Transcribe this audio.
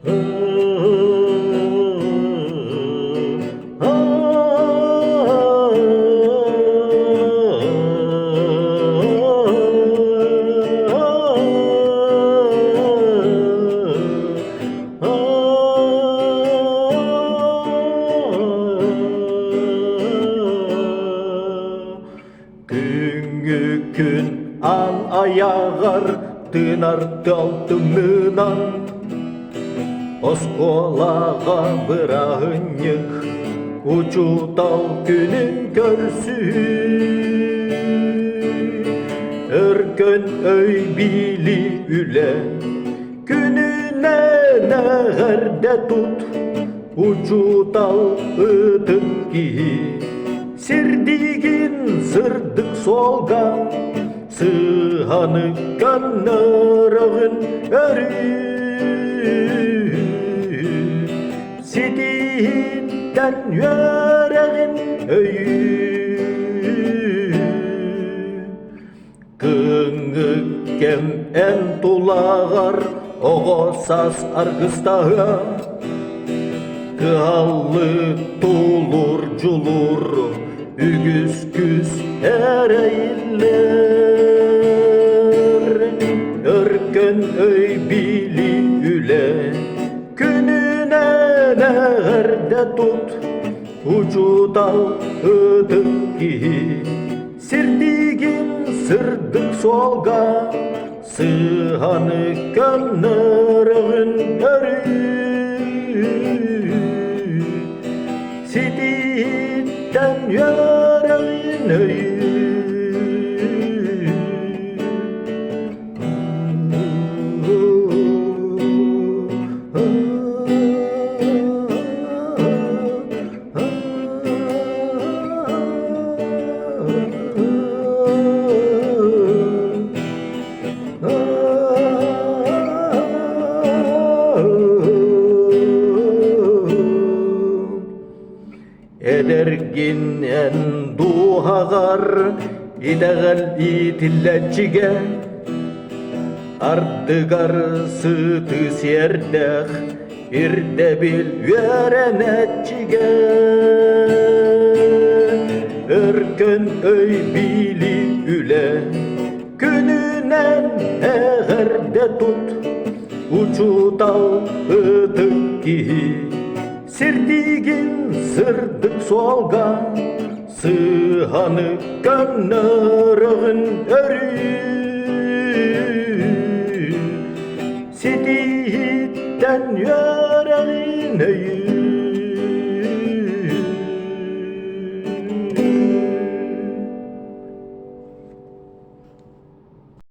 Күҥҥү күн аан айаҕар тыынар тыал тымныынан Оскуолаҕа бырааһынньык учуутал күнүн көрсүһүү Өркөн өй билии үлэ күнүнэн эҕэрдэ тут Учуутал ытык киһи сирдиигин сырдык суолга сыһаны көннөрөҕүн өрүү ситиһиттэн үөрэҕин өйүү Кыҥҥы кэм эн тулаҕар оҕо саас аргыстаһыа Кыһаллы тулур дьулур үгүс күүс эрэйиллэр Өркөн өй билии үлэ күнүнэн эҕэрдэ тут Учуутал ытык киһи Сирдиигин сырдык суолга сыһаны көннөрөҕүн өрүү Ситииттэн үөрэҕин өйүү Эдэргин эн дууһаҕар итэҕэл иитиллээччигэ Ардыгар сыты сиэрдээх ирдэбил үөрэнээччигэ Өркөн өй билии үлэ күнүнэн эҕэрдэ тут Учуутал ытык киһи сирдиигин сырдык суолга Сыһаны көннөрөҕүн өрүү Ситиһиттэн үөрэҕин өйүү.